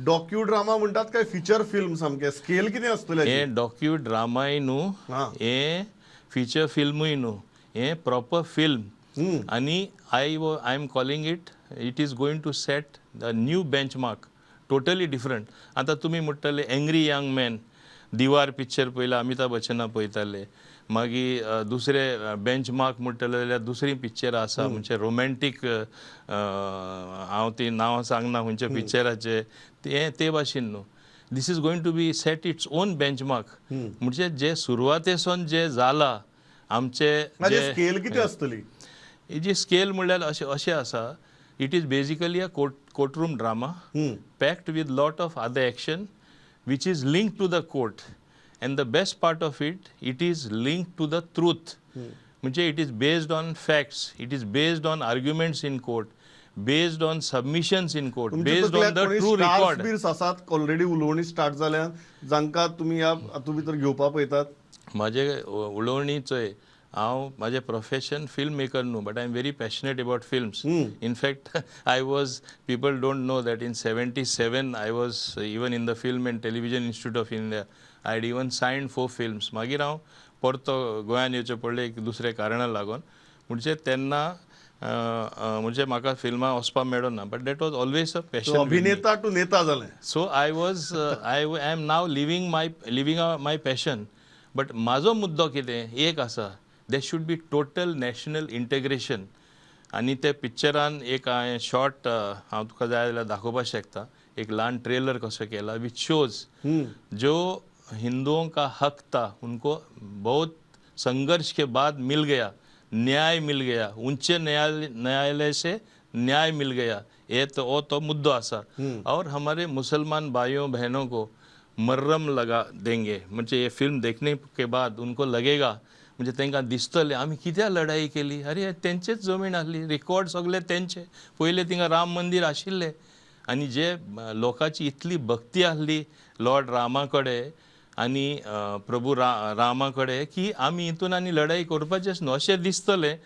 Docu drama म्हणटात काय feature film? सामकें स्केल कितें आसतलें? हे डॉक्यू ड्रामाय न्हू, हे फिचर फिल्मूय न्हू, हे प्रॉपर फिल्म. आनी I am calling it, it is going to set the new benchmark, totally different. आतां तुमी म्हणटले एंग्री यंग मॅन, दिवार पिक्चर पयला, अमिताभ बच्चना पळयताले. मागीर दुसरे बेंचमार्क म्हणटले जाल्यार दुसरी पिक्चरां आसा, म्हणजे रोमॅन्टीक, हांव ती नांवां सांगना खंयच्या पिक्चराचे ते. ते भाशेन न्हू, this is going to be set its own benchmark. म्हणजे जे सुरवातेसून जे जाला आमचे जे स्केल कितें आसतली? हेजी स्केल म्हणल्यार अशें अशें आसा, it is basically a courtroom drama packed with lot of other action which is linked to the court, and the best part of it, it is linked to the truth. म्हणजे it is based on facts, it is based on arguments in court, based on submissions in court, based on the true record. आसात already उलोवणी start जाल्यान, जांकां तुमी ह्या हातूंत भितर घेवपाक पळयतात? म्हाजे उलोवणी चोय, हांव म्हाजें प्रोफेशन फिल्म मेकर न्हू, but I am very passionate about films. In fact, I was people don't know that in 77 I was even in the Film and Television Institute of India. I had even signed four films. मागीर हांव परतो गोंयान येवचें पडलें एक दुसऱ्या कारणा लागून. म्हणजे तेन्ना म्हणजे म्हाका फिल्मां वचपाक मेळना, but that was always a passion. अभिनेता टू नेता जालें. So I am now living my passion, but म्हाजो मुद्दो कितें एक आसा, there should be total national integration. आनी ते पिक्चरान एक हांवें शॉर्ट, हांव तुका जाय जाल्यार दाखोवपाक शकता, एक ल्हान ट्रेलर कसो केला which shows जो हिंदुओं का हक था, उनको बहुत संघर्ष के बाद मिल गया, न्याय मिल गया, उच्च न्यायालय से न्याय मिल गया. ये तो वो तो मुद्दो आसा. और हमारे मुसलमान भाइयों बहनों को मर्रम लगा देंगे. म्हणजे ये फिल्म देखने के बाद उनको लगेगा, म्हणजे तांकां दिसतलें आमी कित्याक लढाई केली. अरे, तेंचेच जमीन आसली, रिकॉर्ड सगळे तेंचे. पयलें थिंगा राम मंदीर आशिल्लें आनी जे लोकांची इतली भक्ती आसली लॉर्ड रामा कडेन आनी प्रभू रामा कडेन की आमी हितून आनी लढाई करपाचेच न्हू अशें दिसतलें.